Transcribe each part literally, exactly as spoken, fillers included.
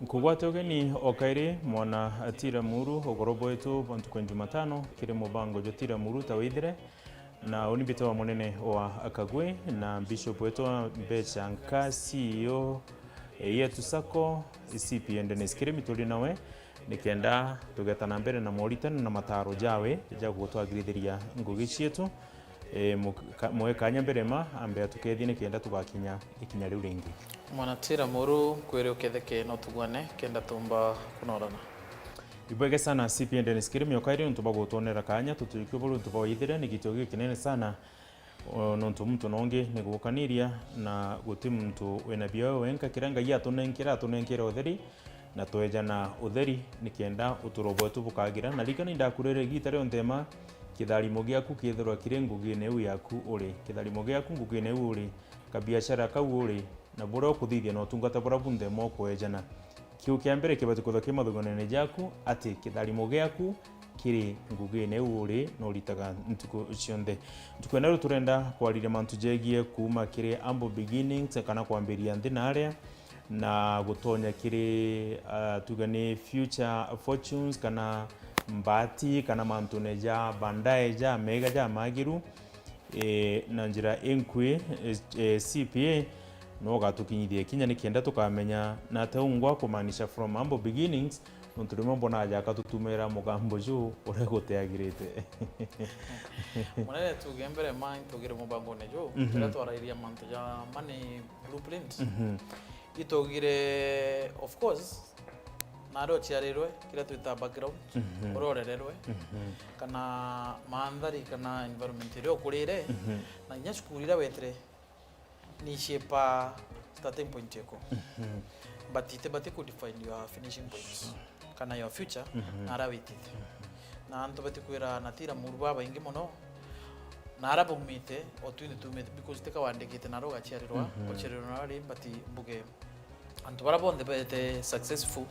Kugwata ugeni o kairi mwana Tira Muru, ugoro bwetu bwa ntuku ya Jumatano, kiri mubango jwa Tira Muru ta withire, na uni mbite wa munene wa Kagwe, na Bishop wetu wa Mbecha nka C E O yetu Sacco, C P A Dennis Kirimi turi nawe, nikenda tugeta na mbere na moritano na mataro jawe ja gutwagirithiria ngugi cietu. E, muka-, mwe kanya mbere ma ambe atukethie nikenda tugakinya ikinya riu ringi. Mwana Tira Muru, kwiri uketheke no tugwane kenda tumba kunorana. Ibwege sana C P A Dennis Kirimi o kairi nontu bwa gutwonera kanya tutuikio buru nontu bwa withire ni gitio gikinene sana. O, nontu muntu nongi ni gukaniria na guti muntu wina bio wenka kiria Ngai atunenkera, atunenkere utheri na twejana utheri nikenda uturo bwetu bukagira. Na rikana indakurire igita rionthe ma kitharimo giaku kithirwa kiri ngugine iu yaku uri. Kitharimo giaku ngugine iu uri, kabiashara kau uri, na buria ukuthithia na utungata buria bunthe mwa ukwejana. Kiu kia mbere kibati kwithwa ki mathuganene jaku ati kitharimo giaku kiri ngugine iu uri na uritaga ntuku cionthe. Ntuku ino riu turenda kwariria mantu jegie kuuma kiri humble beginnings kana kwambiria nthi na aria na gutonya kiri, ah, tuge ni future fortunes kana mbati kana mantune ja baadaye ja mega ja magiru. E, na njira inkui, e, e, C P A no ugatukinyithia kinya nikenda tukamenya na ate ungwa kumaanisha from humble beginnings, nontu rimwe mbona ajaka tutumira mugambo ju uria guteagirite. Munene, tuge mbere ma intugire mubangone ju, mhm, turia twarairia mantu ja money blueprint. Mhm. Itugire, of course, naria uciarirwe, kiria twita background, mhm, uria urererwe, mhm, kana mandhari, kana environment iria ukurire, mhm, na inya cukuru iria wetire, ni shape starting point yaku. Mhm. But itibati ku define your finishing point, sure, kana your future, mhm, na aria witite. Mhm. Na antu bati kwira na Tira Muru babaingi mono, na aria baumite, o twinthe tumite, because tika wandikite na aria ugaciarirwa, mhm, uciarirwa na aria uri, but mbuge, antu baria bonthe beete successful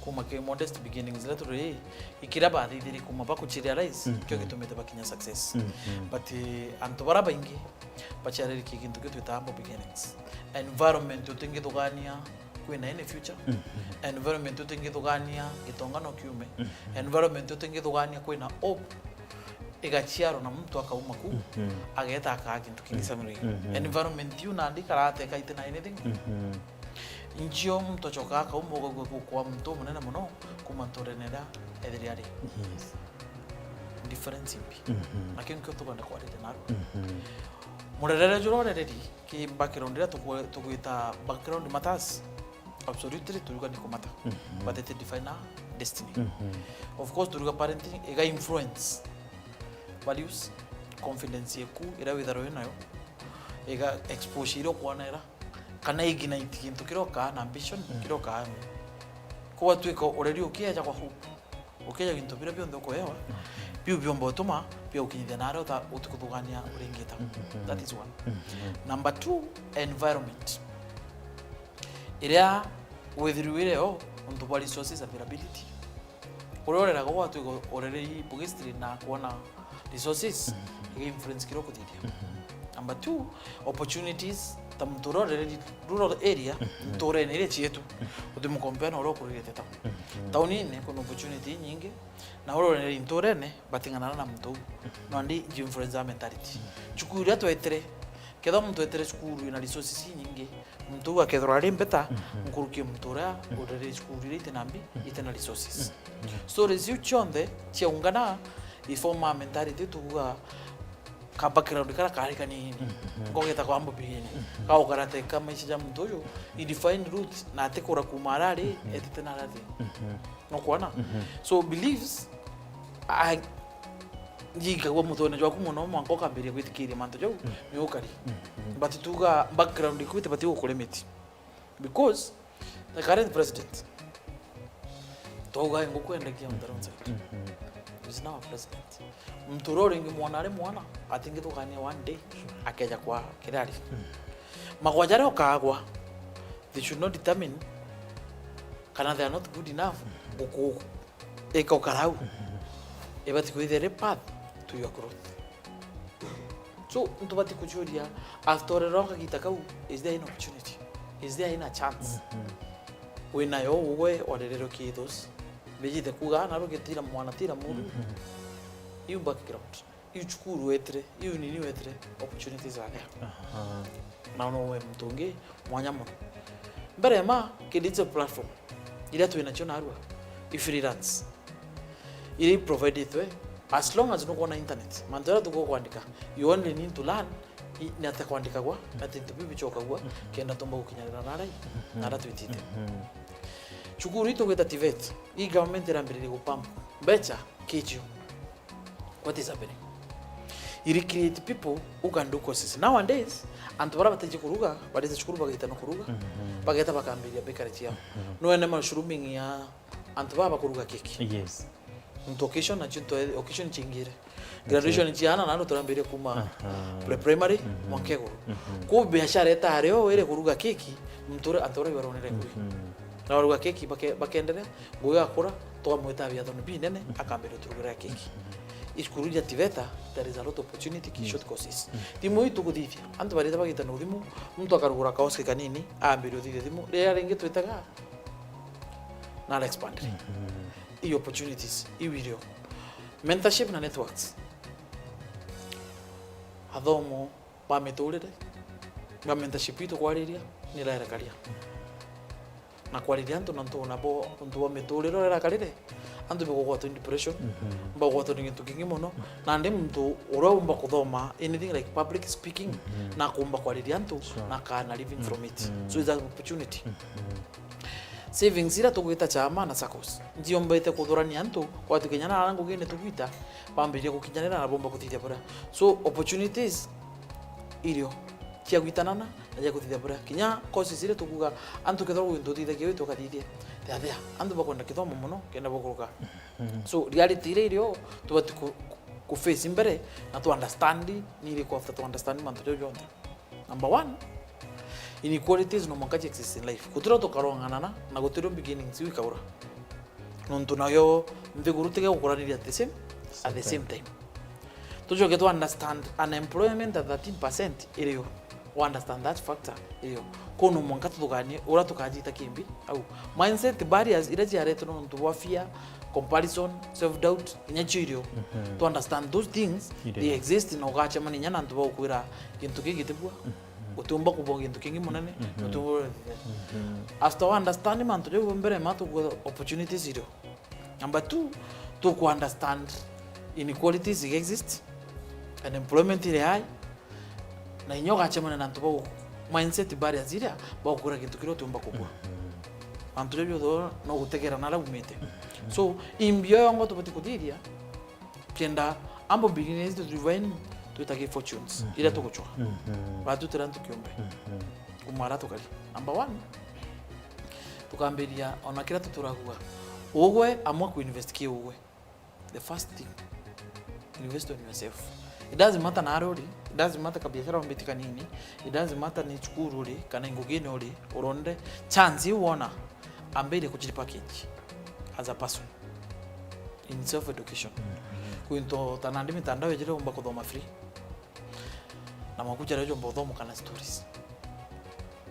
kuuma ki modest beginnings iria turi, ikiria bathithirie kuuma bakucirealize, mhm, kio gitumite bakinya success. Mhm. But, eh, antu baria baingi baciaririkie gintu kiu twitaga humble beginnings. Environment utingithugania kwina any future. Mhm. Environment utingithugania gitonga no kiume. Mhm. Environment utingithugania kwina hope igaciarwa na muntu akauma ku, mhm, ageeta akaa gintu kingi, mhm, Samuel. Mhm. Environment iu nandi ikarateka iti na anything. Mhm. Inchio muntu acokaa akauma ukaigua gukwa muntu umunene mono kuuma nturene iria ethire ari. Yes. Difference imbi. Mhm. Na kiu nikio tukwenda kwariria naru. Mhm. Murerere juria urereri ki background iria tukwe-, tugwita background matters. Absolutely, turuga ni kumata. Mhm. But it define our destiny. Mhm. Of course, turuga parenting iga influence values, confidence yeku iria withirwa winayo, iga exposure iria ukwona ira, kana ignite gintu kiria ukaa na ambition, mm, kiria ukaa. Kwatwika ureri ukieja kwa hope, ukieja gintu biria bionthe ukuewa, mm, biu biomba utuma bia ukinyithia naria uta-, utikuthugania uringita. Mm-hmm. That is one. Mm-hmm. Number two, environment. Iria withirwe irio, untu bwa resources availability. Uria ureraga gwatwika urereri bugistry na kwona resources, mhm, iga influence kiria ukuthithia. Mhm. Number two, opportunities, ta muntu uria urereri rural area, mhm, nturene iria cietu, mhm, utimukompea na uria ukurerete town. Mhm. Townine kwina opportunity inyingi, na uria urereri nturene bating'anana na muntu uu. Mhm. Nandi ji influence ya mentality. Mhm. Cukuru iria twetire, kethira muntu etire cukuru ina resources inyingi, muntu uu akethirwa ari mbeta, mhm, nkuruki ya muntu uria, mhm, urereri cukuru iria iti na mbi, mhm, iti na resources. Mhm. Stories iu cionthe ciaungana, i form a mentality tuuga ka background karia kaari kanini. Mhm. Ngogeta kwa humble beginning. Mhm. Ka ukarate ka maisha ja muntu uyu, i define route na atikura kuuma aria ari, mhm, etite na aria athi. Mhm. Nukwona? Mhm. So beliefs, a-, jikagua mutwene jwaku mono, mwanka ukambiria gwitikiria mantu jau, mm, ni ukari. Mm, mm. But tuga background iku itibati gukulimit. Because the current president, twauga nguku endagia on the wrong side. Mm, mm. He's now a president. Muntu uria uringimwona ari mwana, atingithugania one day, akeja kwa kirari. Mm. Magwa jaria ukaagwa, they should not determine kana they are not good enough, mm, guku ika ukarau. Mhm. Ibati kwithira iri path to your growth. So, ntubati kucuria, after urerwa kagita kau, is there an opportunity? Is there a chance? Mhm. Winayo ugwe orerero kithos. Mbijite kuga na rugitira mwana tira muru. Mhm. Iu background. Iu cukuru wetire, iu nini wetire, opportunities are there. Aha. Na no we muntu ungi mwanya mono. Mbere ma ki digital platform iria twina cio narua, i freelance. Iria i provided we, as long as nukwona internet. Mantu jaria tukukwandika, you only need to learn i-, ni atia kwandikagwa, na tintu biu bicokagua, mhm, kenda tumba gukinyanira na arai, mhm, na aria twitite. Mhm. Cukuru itu gwita TVET, i government irambiririe gupump mbeca kicio. What is happening? I recreate people who can do courses. Nowadays, antu baria batiji kuruga, barite cukuru bagaitanwa kuruga, mhm, bageta bakambiria bakery ciao. Mhm. Nwene mushrooming ya antu baba bakuruga keki. Yes. Ntu occasion na cio ntu occasion cingire. Graduation ciana nano turambirie kuma, aha, pre-primary, mhm, mwanka iguru. Mhm. Ku biashara itari o iri kuruga keki, muntu uri, antu uri baronere kwi. Mhm. Na baruga keki bake-, bakenderea, ngugi agakura, tukamwita biathoni binene, mhm, akambiria uturugurira keki. Mhm. Icukuru ja TVETA, there is a lot of opportunity ki, mhm, short courses. Mhm. Timu ii tukuthithia, antu barite bagita na uthimu, muntu akarugura kaoski kanini, aambiria uthithia thimu, riria ringi twitaga, na expand. Mhm. I opportunities, iu irio. Mentorship na networks. Athomo ba miturire, ba mentorship itu kwariria, ni iraerekaria. Na kwariria antu na ntu nabo, untu bwa miturire urera karire, antu bagugwatwa ni depression, mhm, bagugwatwa ni gintu kingi mono, nandi muntu uria umba kuthoma anything like public speaking, mhm, na kumba kwariria antu, sure, na kana living from it. Mhm. So it's an opportunity. Mhm. Savings iria tugwita chama na saccos, ntiombete kuthurania antu, kwatu kinya na aria ngugine tugwita, bambiria gukinyanira na bomba kuthithia buria. So opportunities irio cia gwitanana na cia kuthithia buria. Kinya courses iria tukuga antu kethirwa gwintu uthithagia wi tukathithia. Thea, thea. Antu bakwenda kithomo mono kenda bakuruka. Mhm. So reality iria irio tubati ku, ku, ku face mbere na tu understand ni iriku after tu understand mantu jau jonthe. Number one, inequalities no mwanka ci exist in life. Gutirio tukarong'anana na gutirio beginnings iu ikaura. Nontu nayo nthiguru tiga gukuraniria at the same, at the same time. Tucoke tu understand unemployment at thirteen percent irio. We understand that factor irio. Kono mwanka tuthuganie uria tukajita kimbi au. Mindset barriers iria ciaretwe nontu bwa fear, comparison, self doubt, inya cio irio. Mhm. To understand those things, they exist, na ugacemania inya na antu bagukwira gintu kii gitibua. Mhm. Utiumba kubwa gintu kingi munene, mhm, utiumba. Mhm. After we understand mantu jau mbere ma tukwa opportunities irio. Number two, tuku understand inequalities exist, unemployment iri high, na inya ugacemania na antu bau mindset barriers iria bagukwira gintu kiria utiumba kubua. Mhm. Antu jau jonthe no gutegera na aria umite. Mhm. So, imbio yongo tubati kuthithia, kenda ambo beginnings to divine twitagi fortunes, mhm, iria tugucwa. Mhm. Batutira antu kiumbe. Mhm. Kuma aria tukari. Number one, tukambiria ona kiria tuturagua. Ugwe amwe ku invest ki ugwe. The first thing, invest on yourself. It doesn't matter na aria uri, it doesn't matter kabiashara umbiti kanini, it doesn't matter ni cukuru uri, kana ingugine uri, uronde chance iu wona, ambirie kuji repackage as a person in self education. Mhm. Kwinto ta nandi mitandao ijire umba kuthoma free. Na mwaku jaria ujomba uthomoka na stories.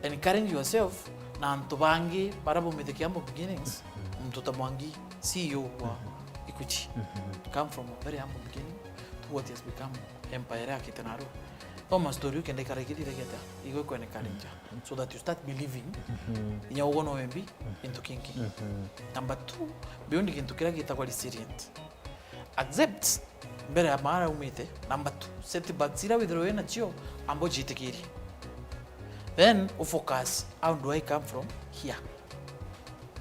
Encourage yourself na antu bangi baria baumite Kiambu Beginnings, mhm, muntu ta Mwangi, C E O wa, mhm, Equity. Mhm. Come from a very humble beginning to what he has become, empire iria akite nario. Thoma story iu kenda ikara ikithithagia atia, igwe kweneka, mhm, so that you start believing, mhm, inya ugwe no wembi, mhm, into kingi. Mhm. Number two, build gintu kiria gitagwa resilient. Accept mbere ya maara umite. Number two, setbacks iria withirwa wina cio, amba ujitikirie. Then u focus, how do I come from here?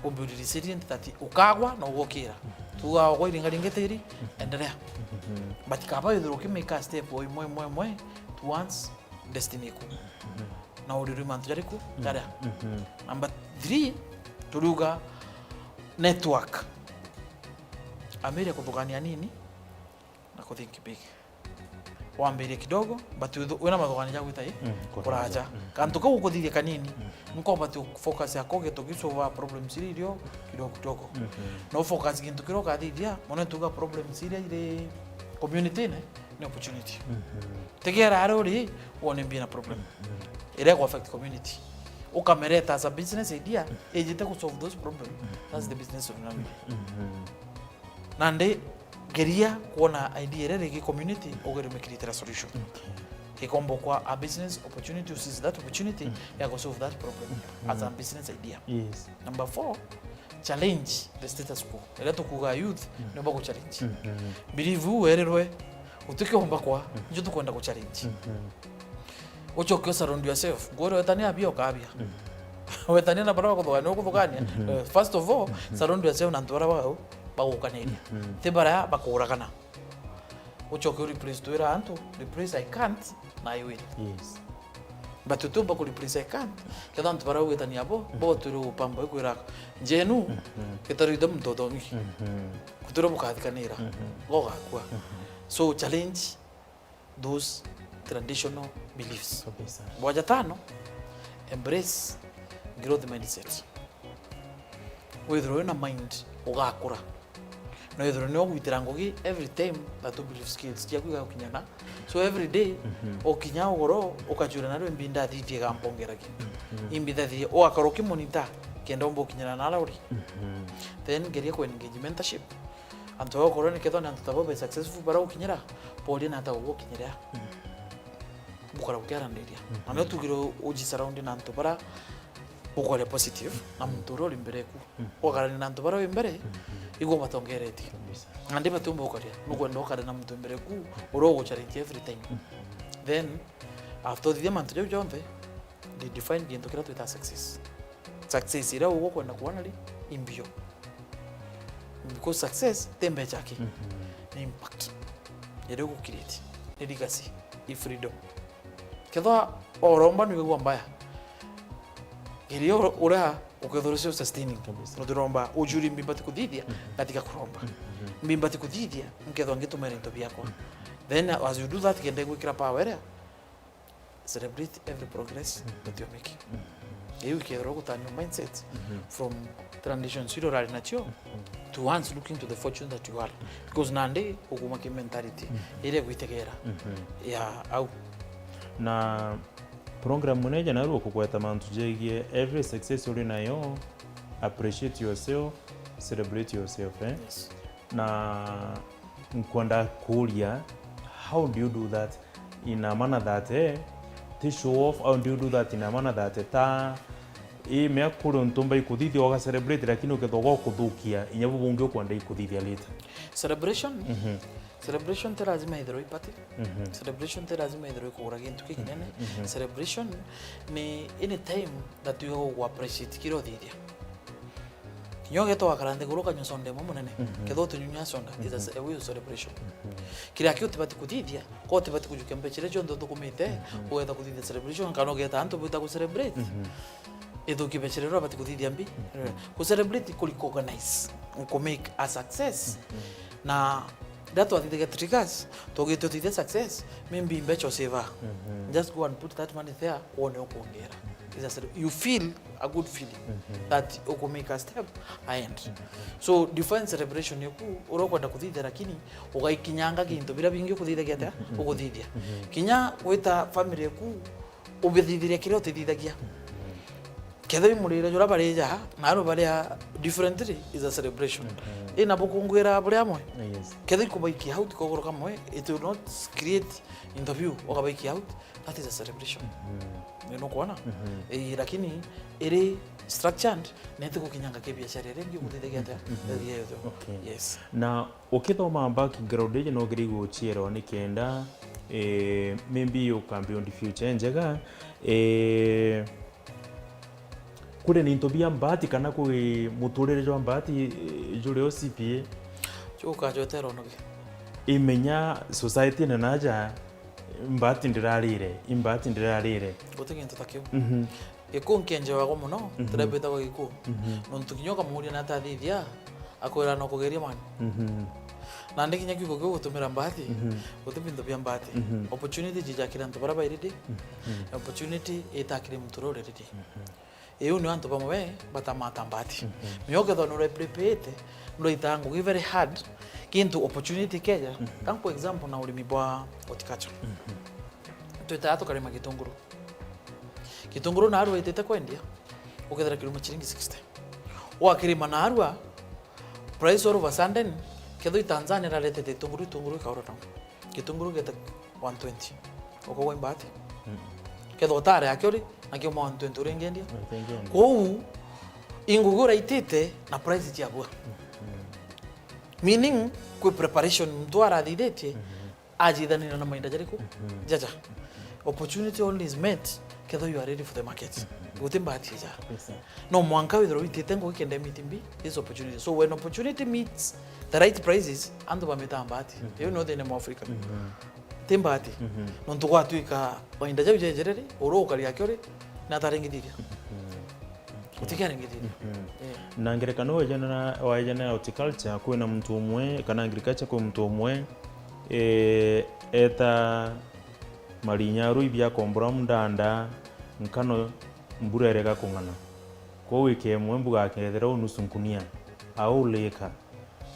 Umbe uri resilient that ukagwa na ugokira. Tuga ugwa iringa ringi tiri, endelea. But kaba withirwa ukimake a step o imwe, imwe, imwe towards destiny iku. Na uri uri mantu jariku, jaria. Number three, turiuga network. Ambiriria kuthugania nini na ku think big. Wambirie kidogo, but withu-, wina mathugania ja gwita i, mm, kuraja. Kuraja. Mm. Kantu kau ukuthithia kanini, mm, nko ubati focus yako gintu gisolve problems iria irio kidogo kidogo. Mm-hmm. No focus gintu kiria ukathithia, mono tuga problems iria iri community-ini ni opportunity. Mm-hmm. Tegera aria uri, wone mbina problem. Mm-hmm. Iria gu affect community. ukamereta as a business idea, ijite ku solve those problems. That's the business of Nairobi. Nandi geria kuona idea iria rigi community, ugerie umikirite a solution. Okay. Ikomba kwa a business opportunity, usis that opportunity ya ku solve that problem as a business idea. Yes. Number four, challenge the status quo. Iria tukuga youth, ni ba ku challenge. Believe u werirwe utikiomba kwa, njo tukwenda ku challenge. Ucoke u surround yourself. Ngwire wetania abia ukabia. Wetania na baria bakuthugania, ukuthugania. Eh, first of all, surround yourself na antu baria bagau bagukaniria. Ti baria bakuuragana. Ucoke u replace twira antu, replace I can't na I will. Yes. But utiumba ku replace I can't. Kethira antu baria ugwitania abo, bo twire upamba ikwira njenu, gitaruite muntu uthongi. Kutire bukathikanira. Gogakua. So challenge those traditional beliefs. Kabisa. Bwa jatano, embrace growth mindset. Withirwe wina mind ugakura. Na withirwe ni ugwitira ngugi every time that u belief skills ciaku igagukinyana. So every day, ukinya ugoro, ukajura nario imbi ndathithie gampongeragia. Imbi ndathithie, ugakorwo ukimonita, kenda umba ukinyana nara uri. Then geria ku engage mentorship. Antu bakorwo ni kethwa ni antu tabo be successful bara gukinyira, boria nata gugukinyira. Bukara bukiarandiria. Na nio tugire uji surround na antu bara bukoria positive na muntu uria uri mbere ku. Ugakarania na antu bara wi mbere, igwe batongeretie. Kabisa. Na ndi batiumba ukaria, nukwenda ukare na muntu mbere ku, uria uguchallenge every time. Then, after uthithia mantu jau jonthe, redefine gintu kiria twita success. Success iria ugukwenda kuona ri, imbio. Because success ti mbecha ki, ni impact iria ugu create, ni legacy, i freedom. Kethwa oromba ni wigua mbaya, geria ur-, uria ukethirwa cio sustaining. Kabisa. Utiromba, ujuri mbimbati kuthithia, ngatiga kuromba. Mbimbati kuthithia, nkethwa ngitumira into biakwa. Then as you do that, kenda gwikira power iria, celebrate every progress that you're making. Iu ikethirwa gutania mindset from traditions iria urari nacio to once looking to the fortune that you are. Because nandi ukuma ki mentality iria igwitegera ya au. Na program mune ja naru ukugweta mantu jegie every success uri nayo, appreciate yourself, celebrate yourself, eh? Yes. Na nkwenda kuria, how do you do that in a manner that, eh, ti show off? How do you do that in a manner that, eh, ta, i mea kuri untu mbai kuthithia uga celebrate, lakini ukethwa gwa kuthukia inya bu bungi ukwenda ikuthithia later? Celebration? Celebration ti lazima ithirwe i party. Celebration ti lazima ithirwe ikugura gintu kikinene. Celebration ni any time that you go appreciate kiria uthithia. Kinya ugeeta ugakara nthiguru ukanyua soda imwe munene, kethira utinyunyua soda, is a ce-, a way of celebration. Kiria kiu utibati kuthithia, ko utibati kujukia mbecha iria cionthe uthukumite, ugeeta kuthithia celebration, kana ugeeta antu bwita ku celebrate. Ithuki mbecha iria urabati kuthithia mbi. Ku celebrate ku recognize, ku make a success. Na riria twathithagia triggers, tugite uthithia success, maybe mbecha usave. Just go and put that money there, wone ukuongera. Is a cele-, you feel a good feeling that uku make a step ahead. So define celebration yaku uria ukwenda kuthithia, lakini ugaikinyanga gintu biria bingi ukuthithagia atia, ukuthithia. Kinya gwita family yaku ubithithiria kiria utithithagia. Kethira i murire juria barija na aru baria differently is a celebration. Ina bukungwira buri amwe. Yes. Kethira ikubaikia out kogoro kamwe, it will not create interview, ukabaikia out. That is a celebration. Ni nukwona? Eh, lakini iri structured, na itigukinyanga ki biashara iria ingi uguthithagia atia? Ethia yothe. Okay. Yes. Na ukithoma background iji no ugiri guchiirwa ni kenda, eh, maybe you can build future njega, eh, kuri ni into bia mbati kana kuri muturire jwa mbati, eh, juri o C P A? Ju ukajwetera unugi. Imenya society-ini naja, mbati ndirarire, imbati ndirarire. Guti gintu ta kiu. Mhm. Gikuu nkienjewagwa muno, mhm, tiria bitagwa gikuu. Mhm. Nontu kinya ukamuuria na atathithia, akwira no kugeria mwana. Mhm. Nandi kinya kiugo kiu gutumira mbati, mhm, guti bintu bia mbati. Mhm. Opportunity jijakira antu baria bai ready. Mhm. Opportunity itakire muntu uria uri ready. Mhm. Iu nio antu bamwe batamata mbati. Mhm. Mio ukethwa nureplepete, nuraitaa ngugi very hard, kintu opportunity keja. Mhm. Ka nkwa example na urimi bwa horticulture. Mhm. Twitaga tukarima gitunguru. Gitunguru naarua itite kwendia, ukethira kiruma chiringi sixty. Wakirima naarua, price all of a sudden, kethira i Tanzania iraretete itunguru, itunguru ikaura down. Gitunguru geta one twenty. Ukogwa imbati. Mm. Kethira utare akio ri, na kiuma one twenty uringendia. Uringendia. Kwou, ingugi uraitite na price ciabua. Mm. Meaning, kwi preparation muntu arathithitie, mm-hmm, ajithanira na mainda jariku? Mhm. Jaja. Opportunity only is met kethira you are ready for the market. Mhm. Guti mbati ja. Kabisa. No mwanka withirwa witite ngugi kenda meet mbi, this opportunity. So when opportunity meets the right prices, antu bamita mbati. Mhm. Iyo no thina mwa Africa. Mhm. Ti mbati. Mhm. Nontu gwatuika mainda jau jejereri, uru ukari akio ri, na ataringithiria. Mhm. Gutikiarengithia. Mhm. Eh. Na ngerekano waejana, waejana ya horticulture, kwina muntu umwe, kana agriculture kwi muntu umwe, eh, eta marinya rui bia kombora mundanda, nkano mbura irega kung'ana. Kwou wiki imwe mbuga akethira u nusu nkunia, au lika,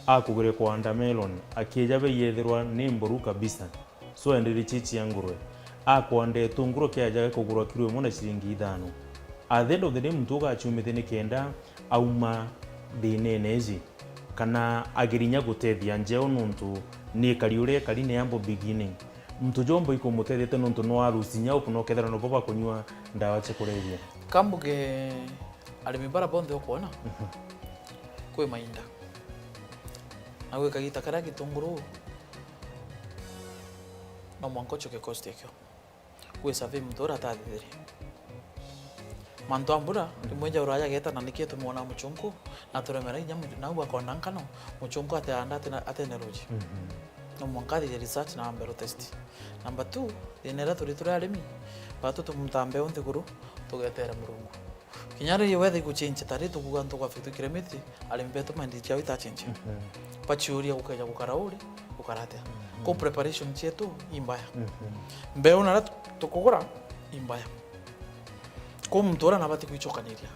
akugire kwanda melon, akieja bei yethirwa ni mboru kabisa. So enderie chichi ya ngurwe. Akwanda itunguru kiajaga kugurwa kiro imwe na ciringi ithano. At the end of the day, muntu ugaciumite ni kenda auma thinene iji, kana agirinya gutethia njeo nuntu ni ikari uria ikari ni humble beginning. Muntu jombo ikumutethete nuntu no arusinya uku no kethira nobo bakunyua ndawa cia kurevia. Kambuge arimi bara bonthe ukwona, mhm, kwi mainda. Na gwi kagita karia gitunguru no mwanka ucoke cost yakio. Gwi survey muntu uria atathithirie. Mantu a mbura, mm, rimwe ja uraya geta na nikio tumwona muchunku, na turemera inya mu-, nau akonda nkano, muchunku ateanda atena, atene ruji. Mhm. No mwanka athithie research na ambe ru test. Number two, thina iria turi turi arimi, batu tumutambe unthi guru, tugetere Murungu. Kinya ri weather iguchange, ta ri tukuga ntuku affect climate, arimi betu mind ciao itachange. Mhm. Bachiuria gukeja gukara uri, gukara atia. Mhm. Ko preparation cietu imbaya. Mhm. Mbeu naria tu-, tukugura imbaya. Ko muntu uria nabati kwichokaniria.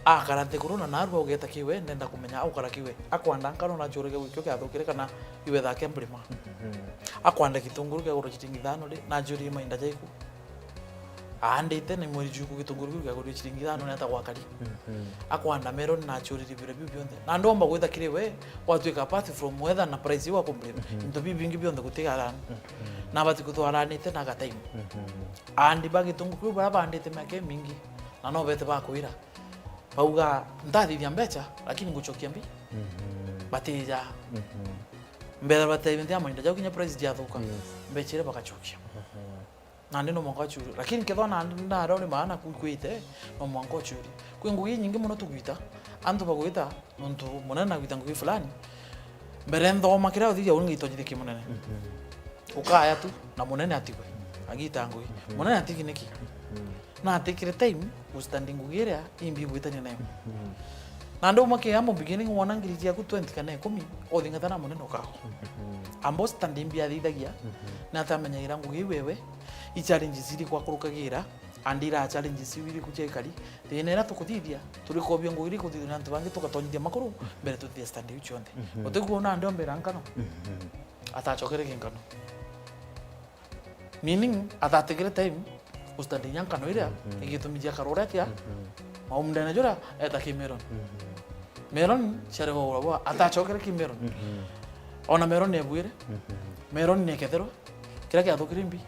Akara nthiguru na narua ugeta kiwe, ndenda kumenya aukara kiwe. Akwanda nkano na achurige gwikio kiathukire kana iwe thake mburima. Mhm. Akwanda gitunguru kiagurwa chiringi ithano ri, na achurie mainda jaiku. Aandite na mweri juku gitunguru kiu kiagurire chiringi ithano ni ata gwakari. Mhm. Akwanda melon na achuriri bire biu bionthe. Na ndomba gwita kiri we, gwatuika apart from weather na price iu akumburira. Mhm. Into biu bingi bionthe gutiga arani. Mhm. Na abati kuthwa aranite na agataimu. Mhm. Aandi ba gitunguru kiu baria baandite miaka imingi, na no bete bakwira. Bauga, "Ntathithia mbecha, lakini nguchokia mbi." Mhm. Batija. Mhm. Mbere batethia mainda jau kinya price jiathuka. Yes. Mbecha iria bagachokia. Mhm. Nandi no mwanka wachiuria. Lakini kethwa na, na arori maana ku-, kwite, no mwanka uchiuria. Kwi ngugi inyingi mono tugwita, antu bagwita, nontu munene nagwita ngugi fulani. Mbere nthoma kiria uthithia uni ngitonyithia ki munene. Mhm. Ukaya tu, na munene atigwe. Agita ngugi. Mhm. Munene atigi niki? Mhm. Na atikire time, gustudy ngugi iria imbi gwitania nayo. Mhm. Na ndauma ki humble beginning wona ngiri ciaku twenty kana ikumi, uthingata na munene ukagwa. Mhm. Ambo study mbi athithagia, mhm, na atamenyagira ngugi iu wewe, i challenges iriku akurukagira, and ira challenges iu iriku cia ikari, thina iria tukuthithia, turi kobia ngugi iriku kuthithia na antu bangi tugatonyithia makuru, mbere tuthithia study iu cionthe. Mhm. Utiguo na ndombera nkano? Mhm. Atachokere ki nkano. Meaning, atatigire time gustudy inya nkano iria, mhm, igitumi cia karura atia, mhm, maumundene juria eta ki melon. Mhm. Melon ciari gwa gurwa bwa, atachokere ki melon. Mhm. Ona melon ebuire, mhm, melon neketherwa, kiria kiathukire mbi.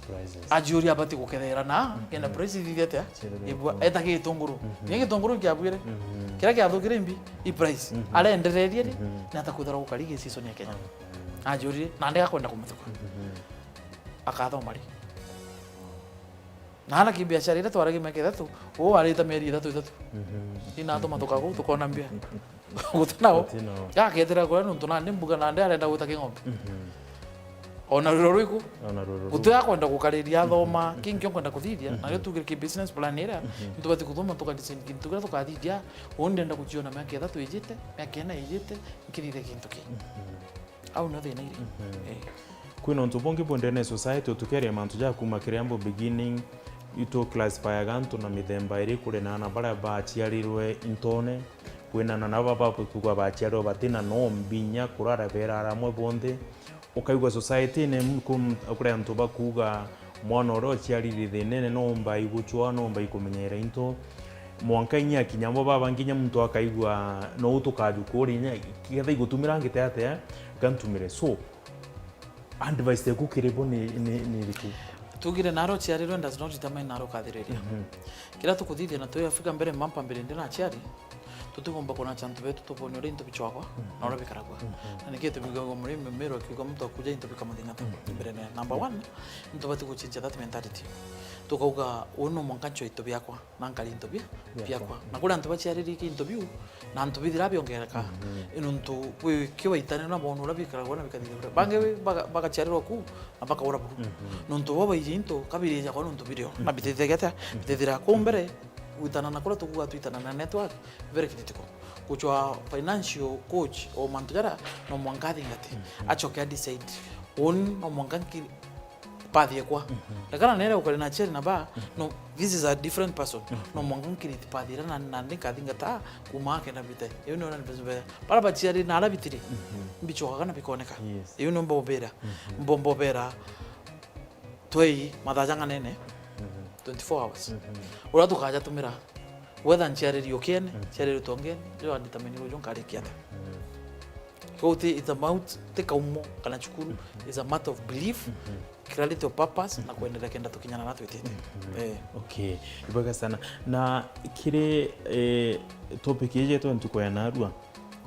Prices. Ajiuria abati gukethera na, mhm, kenda price ithithia atia, ibua, eta ki gitunguru. Mhm. Inya gitunguru kiabuire, mhm, kiria kiathukire mbi, i price. Mhm. Arendererie ri, mhm, na atakwithirwa gukari gi season ya Kenya. Mhm. Ajiurie, na ndega kwenda kumuthuka. Mhm. Akathoma ri? Na ana kibiashara iria twaragia miaka ithatu, uu arita mieri ithatu ithatu. Mhm. Inatuma tukaguu, tukona mbia. Guti nao. Guti nao. Gaketera kuria nontu nandi mbuga nandi arenda gwita king'ombe. Mhm. Ona rwiro rwiku. Ona rwiro rwiku. Guti akwenda gukariria athoma, mhm, kingi nkwenda kuthithia, mhm, nario tugire ki business plan iria, mhm, nitubati kuthoma tuka design kintu kiria tukathithia, uu ndenda kuchiona miaka ithatu ijite, miaka ina ijite, nkithithia kintu ki. Mhm. Au nio thina iri. Mhm. Eh. Kwina untu bungi bwendene society, utukeria mantu ja kuma kiri humble beginning, itu classifyaga antu na mithemba iri, kuri na ana baria bachiarirwe intone, kwina na naba bakuga bachiarirwe batina no mbinya kurara berara amwe bonthe. Ukaigua society-ini m-, kum-, kuri antu bakuga Mwana uria uciariri thinene no umba igucwa, no umba ikumenyera into. Mwanka inya akinya bo baba nginya muntu akaigua no utukajukuria inya, ketha igutumira ngite atia, gantumire. So, advice yaku kiri bo ni, ni, ni iriku? Tugire naro ciarirwe does not determine naro ukathiriria. Mhm. Kiria tukuthithia na twi Afrika mbere mama mbere ndi na aciari, tutigomba kunacha antu betu tubone uria into bicwagwa, mhm, na uria bikaragwa. Mhm. Na nikio tubigagwa muri mimero akiuga muntu akuja into bikamuthingata, mhm, mbere ne. Number, yeah, one, nitubati guchinja that mentality. Tukauga, uu no mwanka nchwe into biakwa. Na nkari into bia-, biakwa. Biakwa. Na kuri antu baciariri ki into biu, na antu bithira biongereka. Mhm. Nontu kwi kiwaitaniro na bono uria bikaragwa na bikathithia. Bangi, mhm, baga-, bagaciarirwa ku na bakaura buru. Mhm. Nontu bo baiji into kabirija kwa nontu birio. Mhm. Na bitithiragia atia? Mhm. Bitithira kuu mbere, gwitana na kuria tukuga twitana na network, very critical. Gucwa financial coach o mantu jaria no mwanka athingate. Mhm. Acoke a decide. Uni no mwanka nki-, path ekwa. Mhm. Rekana nere ukari na aciari na ba, mhm, no, this is a different person. Mhm. No mwanka nkiriti path iria na, na ndi nkathingata kuma akenda bite. Iu nio na nibezubea. Bara baciari na ara bitiri. Mhm. Mbicokaga na bikoneka. Yes. Iu nio mbobera. Mhm. Mbo-, mbobera twei mathaa jang'anene. Mhm. Twenty-four hours. Mhm. Uria tukaja tumira. Whether nciariri ukiene, mhm, nciariri utongeni, jo anditameni ruju nkarikia atia. Mhm. Kwou ti, it's about, ti kaumo kana cukuru, mhm, it's a matter of belief, mhm, clarity of purpose, na, mhm, kwenderea kenda tukinyana na twitite. Mhm. Eh. Okay, ibwega sana. Na kiri, eh, topic iji yetu ntuku ya narua,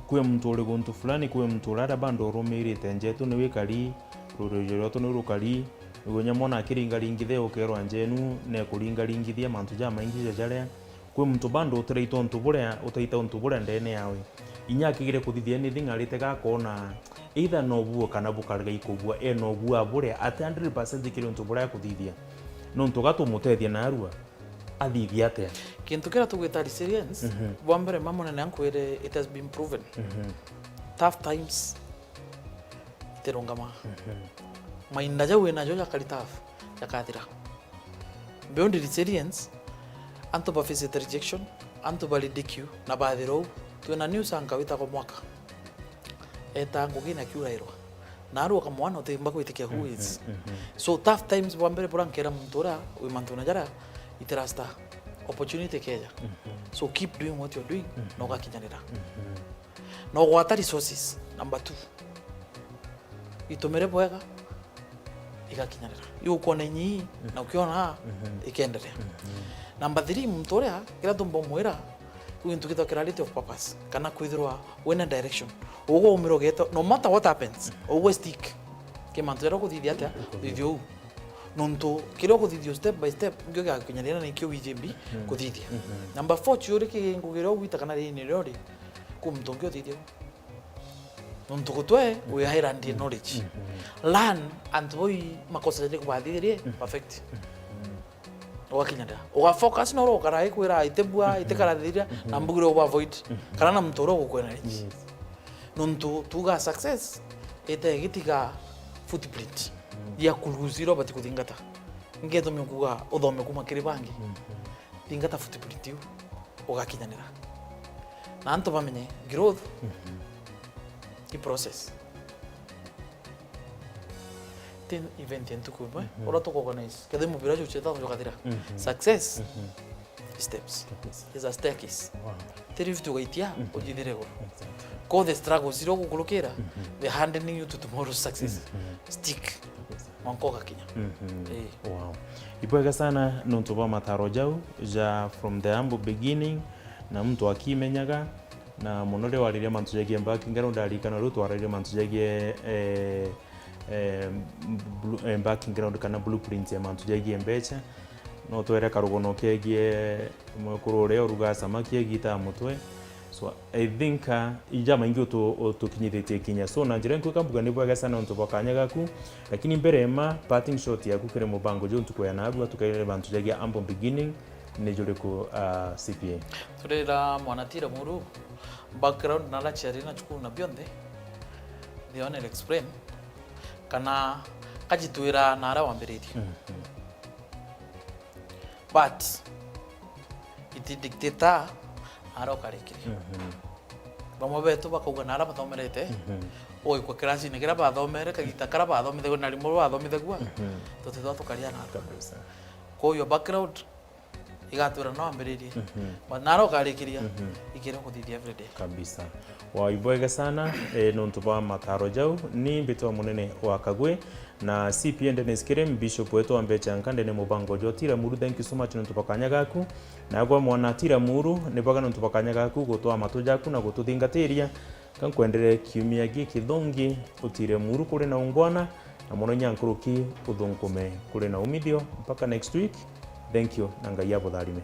kwi muntu uri guntu fulani, kwi muntu uraria bando urumirite njetu ni wikari, ruriri rwetu ni rukari, igonya mwana akiringaringithia ukerwa njenu, nekuringaringithia mantu jamaingi ja jaria, kwi muntu bando utiraita untu buria, utaita untu buria ndene yawe. Inya akigire kuthithia anything arite gakona either no buo kana bukariga ikubua, e no buo aburia at hundred percent kiri untu buria akuthithia. Nontu gatumutethia narua, athithia atia? Kintu kiria tugwita resilience, mhm, bwa mbere mama munene ankwire it has been proven. Mhm. Tough times itirungama. Mhm. Mainda jau winajo jakari tough, jakathira. Beyond resilience, antu ba face rejection, antu ba ridicule, na bathira uu. Twina news anka witagwa Mwaka. Eta ngugi na kiurairwa. Na aru akamwana utimba gwitikia who is. Mhm, mhm. So tough times bwa mbere bura nkera muntu uria wi mantuna jaria itirasta. Opportunity keja. Mhm. So keep doing what you're doing, mhm, na ugakinyanira. Mhm. Na ugwata resources, number two. Itumire bwega, igakinyanira. Iu ukwona inyii, mhm, na ukiona, mhm, ikenderea. Mhm. Number three, muntu uria, kiria tumba umwira, kwi gintu gitwa clarity of purpose, kana kwithirwa wina direction. Ugwe umire ugeeta, no matter what happens, mhm, ugwe stick. Ki mantu jaria ukuthithia atia, mhm, uthithia uu. Nontu kiria ukuthithia step by step, nkio gigakinyanira na nikio wijimbi, mhm, kuthithia. Mhm. Number four, ciuri ki ngugi iria ugwita kana riini riria uri, kwi muntu ungi uthithia uu. Nontu gutwe, mhm, we highland, mhm, knowledge. Mhm. Learn, antu bau makosa jaria kubathithirie, mhm, perfect. Mhm. Ugakinya nda. Uga focus na uria ukara ikwira itibua, mhm, itikarathithiria, mhm, na mbugire uba avoid. Mhm. Kana na muntu uria ugukwena rich. Yes. Nontu tuga success, ite igitiga footprint, mhm, ya kuluzi iria ubati kuthingata. Ngetumia kuga uthome kuma kiri bangi. Mhm. Thingata footprint iu, ugakinyanira. Na antu bamenye growth, mhm, i process. Ti event ya ntuku imwe, mhm, uria tuku organize. Kethira mubira jucheta jukathira. Mhm. Success, mhm, steps. Kabisa. Is a staircase. Wow. Ti lift ugaitia, mhm, ujithire iguru. Exactly. Ko the struggles iria ugukurukira, mhm, the hardening you to tomorrow's success. Mhm. Stick. Kabisa. Mwanka ugakinya. Mhm. Ii. Wow. Ibwega sana nontu bwa mataro jau ja from the humble beginning, na muntu akimenyaga, na muno riria wariria mantu jagie embarking ground, ndarikana riu twararirie mantu jagie, eh, eh, blu-, embarking ground kana blueprint ya mantu jagie mbecha. No twere karugono kegie mwekuru uria urugaa samaki egitaa mutwe. So, I think, uh, ijamaingi utu-, utukinyithitie kinya. So, na njira inkwika mbuga ni bwega sana untu bwa kanya gaku, lakini mbere ma parting shot yaku kiri mubango juu ntuku ya narua tukaire bantu jagia humble beginning, ni juriku, uh, C P A? Turira mwana tira muru, background na lachiari na cukuru na bionthe, they only explain, kana kajitwira na ara wambiririe. Mhm. But it dictate ara ukarikire. Mhm. Bamwe betu bakauga na aria bathomerete, mhm, ugikwa kiracine kiria bathomere, kagita karia bathomithagua na arimu bathomithagua, mhm, tutithwa tukaria na kabisa. Kwa hiyo background igatwira no ambiririe. Mhm. But nara ukarikiria, mhm, ikire kuthithia everyday. Kabisa. Wa ibwega sana, eh, nontu bwa mataro jau, ni mbitwa munene wa Kagwe, na C P N Dennis Kirim, Bishop wetu wa Mbecha Nkande, ni mubango jwa Tira Muru. Thank you so much nontu bwa kanya gaku. Nagwe mwana Tira Muru, ni bwega nontu bwa kanya gaku, gutwaa matu jaku na gututhingatiria. Ka nkwendere kiumia gikithongi, utire muru kuri na ungwana, na muno inya nkuruki uthunkume kuri na umithio. Mpaka next week, thank you, na Ngai abutharime.